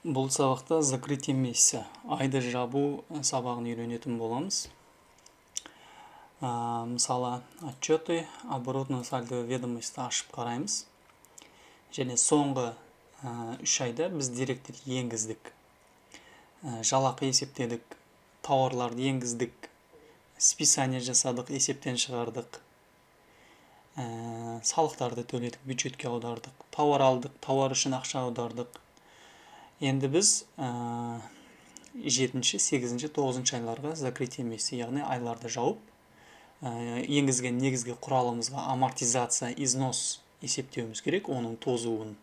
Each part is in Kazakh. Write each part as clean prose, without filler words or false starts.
Бұл сабақта закрытие месяца, айды жабу сабағын үйренетін боламыз. Мысалы, отчеты, оборотно-сальдовый ведомость ашып қараймыз. Және соңғы 3 айда біз деректер енгіздік. Жалақы есептедік, тауарларды енгіздік, списание жасадық, есептен шығардық. Салықтарды төледік, бюджетке аудардық, тауар алдық, тауар үшін ақша аудардық. Енді біз жетінші, сегізінші, тоғызыншы айларға закрытие месяца, яғни айларды жауып, енгізген негізгі құралымызға амортизация, износ есептеуіміз керек, оның тозуын.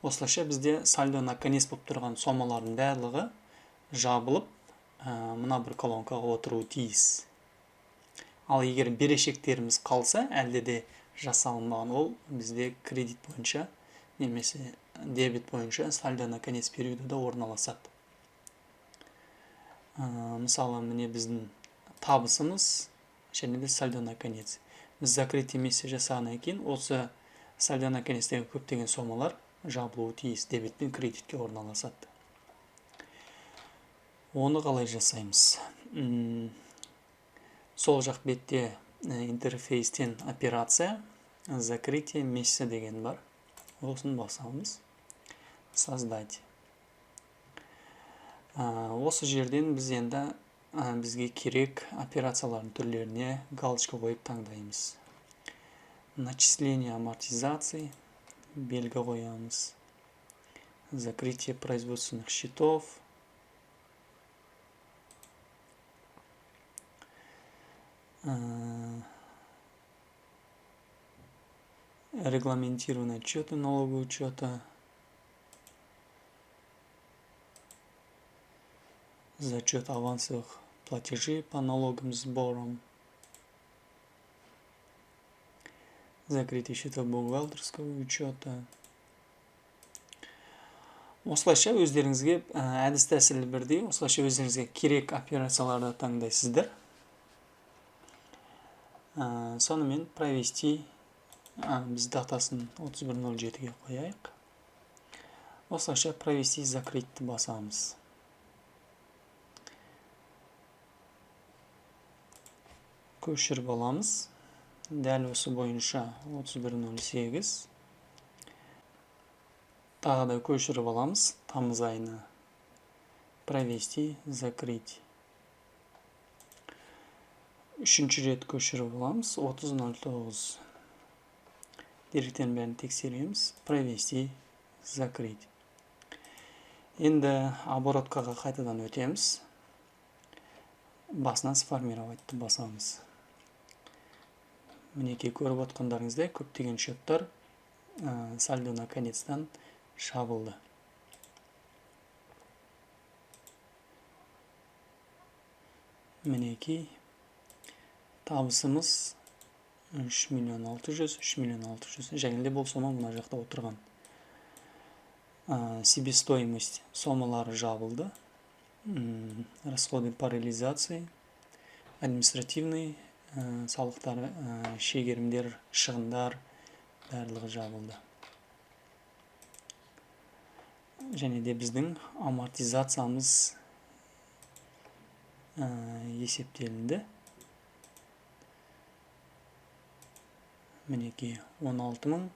Осылайша бізде сальдо на конец болып тұрған сомалардың барлығы жабылып, мына бір колонкаға отыруы тиіс. Ал егер берешектеріміз қалса, әлде де жасалынбаған, ол бізде кредит бойынша немесе дебет бойынша сальдо на конец периода орналасады. Мысалы, міне, біздің табысымыз және де сальдо на конец. Біз закрытие месяца жасағаннан кейін осы сальдо на конецтегі көптеген сомалар жабылуы тиіс, дебет пен кредитке орналасады. Оны қалай жасаймыз? Сол жақ бетте интерфейстен операция, закрытие месяца деген бар. Осыны басамыз. Создать. Осы жерден біз енді бізге керек операциялардың түрлеріне галочка қойып таңдаймыз. Начисление амортизации белгі қоямыз. Закрытие производственных счетов. Регламентированные отчеты налогового учета. Зачет авансовых платежей по налогам, сборам. Закрытие счетов бухгалтерского учета. Осылайша өздеріңізге әдіс тәсілі бірдей, осылайша өздеріңізге керек операцияларды таңдайсыздар. Сонымен провести, біз датасын 31.07-ге қояйық. Осылайша провести, закрыть басамыз. Көшіріп аламыз. Дәл осы бойынша 31.08. Тағы да көшіріп аламыз тамыз айына. Провести, закрыть. Үшінші рет көшіріп аламыз 30.09. Деректердің бәрін тексереміз. Провести, закрыть. Енді обороткаға қайтадан өтеміз. Басынан сформировать басамыз. Мінекей, көріп отқандарыңыздай, көптеген счеттар сальдо на конецтан жабылды. Мінекей, табысымыз 3 миллион 600, 3 миллион 600, және де бұл сома мына жақта отырған. Себестоимость сомалары жабылды. Расходы по реализации, административный салықтар, шегерімдер, шығындар барлығы жабылды. Және де біздің амортизациямыз есептелінді. Мінекей, 16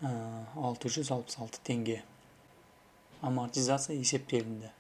666 теңге амортизация есептелінді.